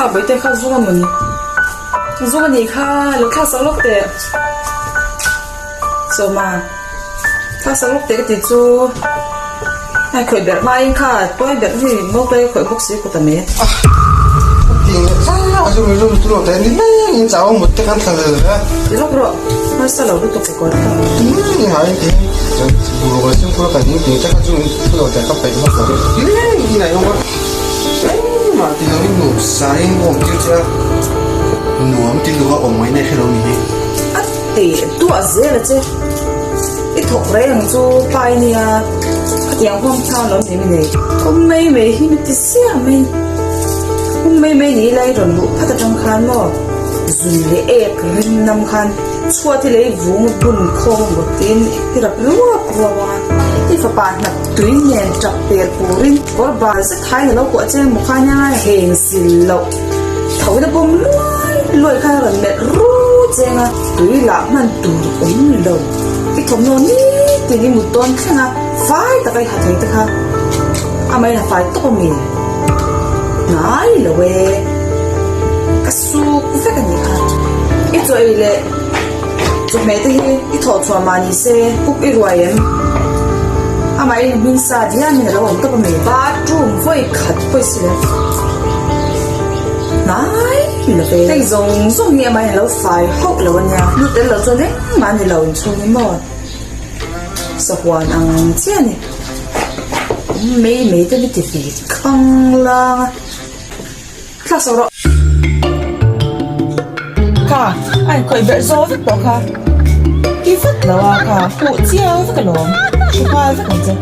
Kha bawihte kha zung a mawni? Zung a nih kha lo thlak sak lawk teh. Sawma, thlak sak lawk teh ka tih chu a khawih berh hmain kha tuai berh hi mautuai a khawih bawk si kut a mai. A ti leh tlat a chu mi rum tur teh ni leng in chau mut te khan thla lel ve a. Ti lawk rawh, harsa lo lutuk kekawr kha. Ti leng in hain tiin buruk leh fimkhur kan ding tih te kha chu in thu lo teh ka peih hmasa lo. Ti leng in a awm a, engmah ti lo in nuam sain ka awm tir che a, nuam ti luh a awm mai na i hre lo ni hi. A teh duah zel a che. I thawk reng ang chu pa i nia, khatiang huam khan lo ni mi nei. Awm mai mai hi mi ti siam mai. Awm mai mai ni ila i rawn luh phat atang khan maw zun leh ek rim nam khan chhuat hi lei vung bun khawm a maw tiin i rap ruap ruap ang a. I fapa hnap tui nen tap per purin kawr bal zet hain a lo kuah che maw khan nia heng zil loh tho in a pawm luai luai khan a rawn melh ru cheng a. Tui lah hman tur awm lo. I thawmhnaw nitin i mut dawn thleng a, fai taka i ha thei te kha amahin a fai tawp ami? Hnai lo e, ka suk vek a nih kha. I chaw ei leh chawhmeh te hi i thawh chhuah mah ni se kuk i ruai em? Amahin a hmin sa diamin a lo awm tawp ami? Bathroom vawi khat pawh i si lem. Hnai lo e. Hei zawng zawng hi amahin a lo fai hauh lo a nia. Lu tel lo chuan engmah a ni lo inchhung hi maw? Sahuan ang chiah a ni. Mei mei te mi ti ve khang lang a. Thlak sak rawh. Kha a inkhawih berh zawh vek tawh kha. Ti vat lo a kha huh chiau vek alawm. Hru nghal vek ang che.